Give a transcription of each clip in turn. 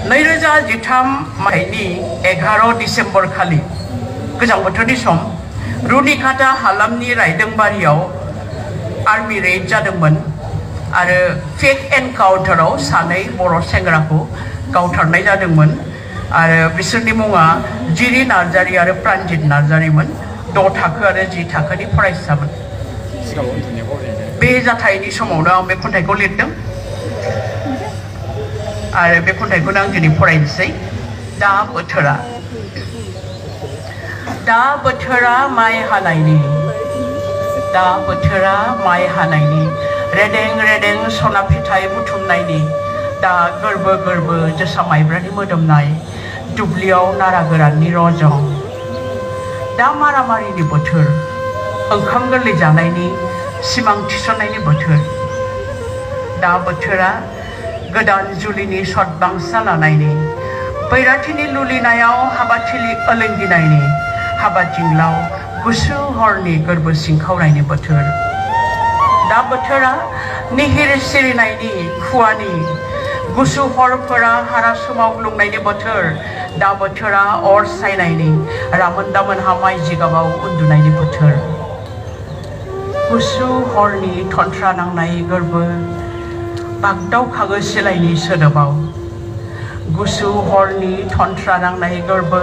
2013 मायथाइनि 11 डिसेम्बर खालि गोजां बोथोरनि सम रुनिकाटा हालामनि रायदोंबारियाव आर्मि रेड जादोंमोन आरो फेक एनकाउन्टाराव सानै बर' सेंग्राखौ गावथारनाय जादोंमोन आरो बिसोरनि मुङा जिरि नार्जारि आरो प्रानजित नार्जारिमोन 6 थाखो आरो 10 थाखोनि फरायसामोन। बे जाथायनि समावनो आं बे खन्थाइखौ लिरदों आरो बे खन्थाइखौनो आं दिनै फरायनोसै। दा बोथोरा माइ हानायनि रेदें रेदें सना फिथाइ बुथुमनायनि दा गोरबो जोसा माइब्रानि मोदोमनाय दुब्लियाव नारा गोराननि रजं दा मारामारिनि बोथोर ओंखाम गोरलै जानायनि सिमां थिसननायनि बोथोर दा बोथोरा गोदान जुलिनि सदबांसा लानायनि बैराथिनि लुलिनायाव हाबाथिलि ओलोंगिनायनि हाबा थिंलाव गुसु हरनि गोरबो सिंखावनायनि बोथोर दा बोथोरा निहिर सिरिनायनि खुवानि गुसु हरफोरा हारा सोमावग्लुंनायनि बोथोर दा बोथोरा अर सायनायनि रामोन दामोनहा माइ जिगाबाव उन्दुनायनि बोथोर गुसु हरनि थन्थ्रा नांनाय गोरबो बागदावखाङो सिलायनि सोदोबाव गुसु हरनि थन्थ्रा नांनाय गोरबो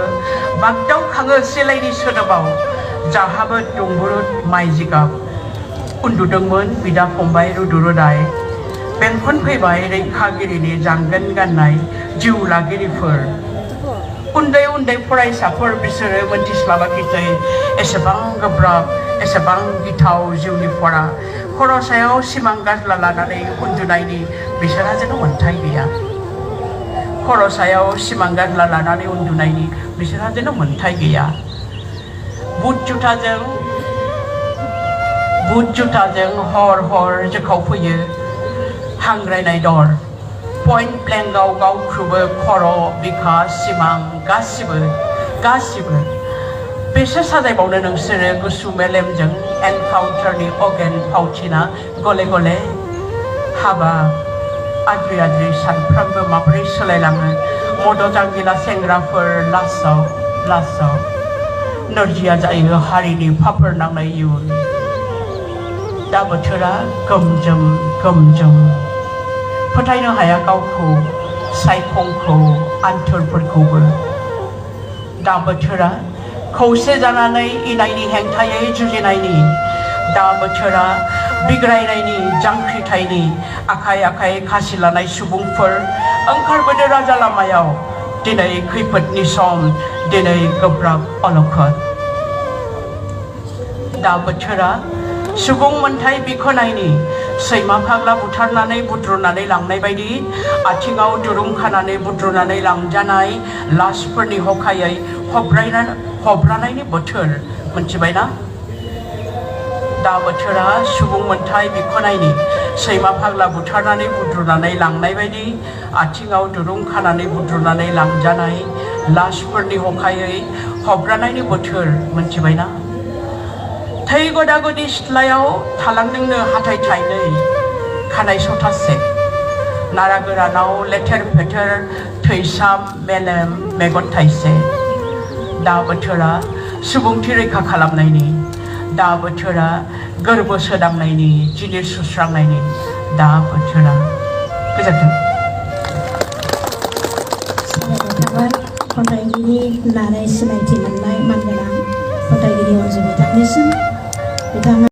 बागदावखाङो सिलायनि सोदोबाव जाहाबो दुंबुरुद माइ जिगाब उन्दुदोंमोन बिदा फंबाय रुदु रुदाय बेंखन फैबाय रैखागिरिनि जांगोन गाननाय जिउ लागिरिफोर उन्दै उन्दै फरायसाफोर बिसोरो मोनथिस्लाबाखिसै एसेबां गोब्राब एसेबां गिथाव जिउनि फरा खर' सायाव सिमां गाज्ला लानानै उन्दुनायनि बिसोरहा जेन' मोन्थाय गैया खर' सायाव सिमां गाज्ला लानानै उन्दुनायनि बिसोरहा जेन' मोन्थाय गैया बुट जुथाजों हर जोखावफैयो हांग्रायनाय दर पइन्ट ब्लेंकआव गावख्रुबो खर' बिखा सिमां गासिबो बेसो साजायबावनो नोंसोरो गुसु मेलेमजों एनकाउन्टारनि अगेन फावथिना गले गले हाबा आद्रि सानफ्रोमबो माबोरै सोलायलाङो मद' जांगिला सेंग्राफोर लासाव नोरजिया जायो हारिनि फाफोर नांनाय इयुन दा बोथोरा गोमजोम फोथायनो हाया गावखौ सायखंखौ आन्थुरफोरखौबो दा बोथोरा खौसे जानानै इनायनि हेंथायै जुजिनायनि दा बोथोरा बिग्रायनायनि जांख्रिथायनि आखाइ खासि लानाय सुबुंफोर ओंखारबोदो राजा लामायाव दिनै खैफोदनि सम दिनै गोब्राब अलखद दा बोथोरा सुबुं मोनथाय बिखनायनि सैमा फाग्ला बुथारनानै बुद्रुनानै लांनाय बायदि आथिङाव दुरुं खानानै बुद्रुनानै लांजानाय लासफोरनि हखायै हब्रानायनि बोथोर मोनथिबायना दा बोथोरा सुबुं मोनथाय बिखनायनि सैमा फाग्ला बुथारनानै बुद्रुनानै लांनाय बायदि आथिङाव दुरुं खानानै बुद्रुनानै लांजानाय लासफोरनि हखायै हब्रानायनि बोथोर मोनथिबायना थै गदागदि सिथ्लायाव थालांदोंनो हाथाय थाइनै खानाय सथासे नारा गोरानाव लेथेर फेथेर थैसाम मेलेम मेगन थाइसे दा बोथोरा सुबुंथि रैखा खालामनायनि दा बोथोरा गोरबो सोदांनायनि जिनिर सुस्रांनायनि दा बोथोरा गोजोन्थों। खन्थाइगिरि होननानै सिनायथि मोननाय मानगोनां खन्थाइगिरि अनजु बिथांनिसिम बिथाङा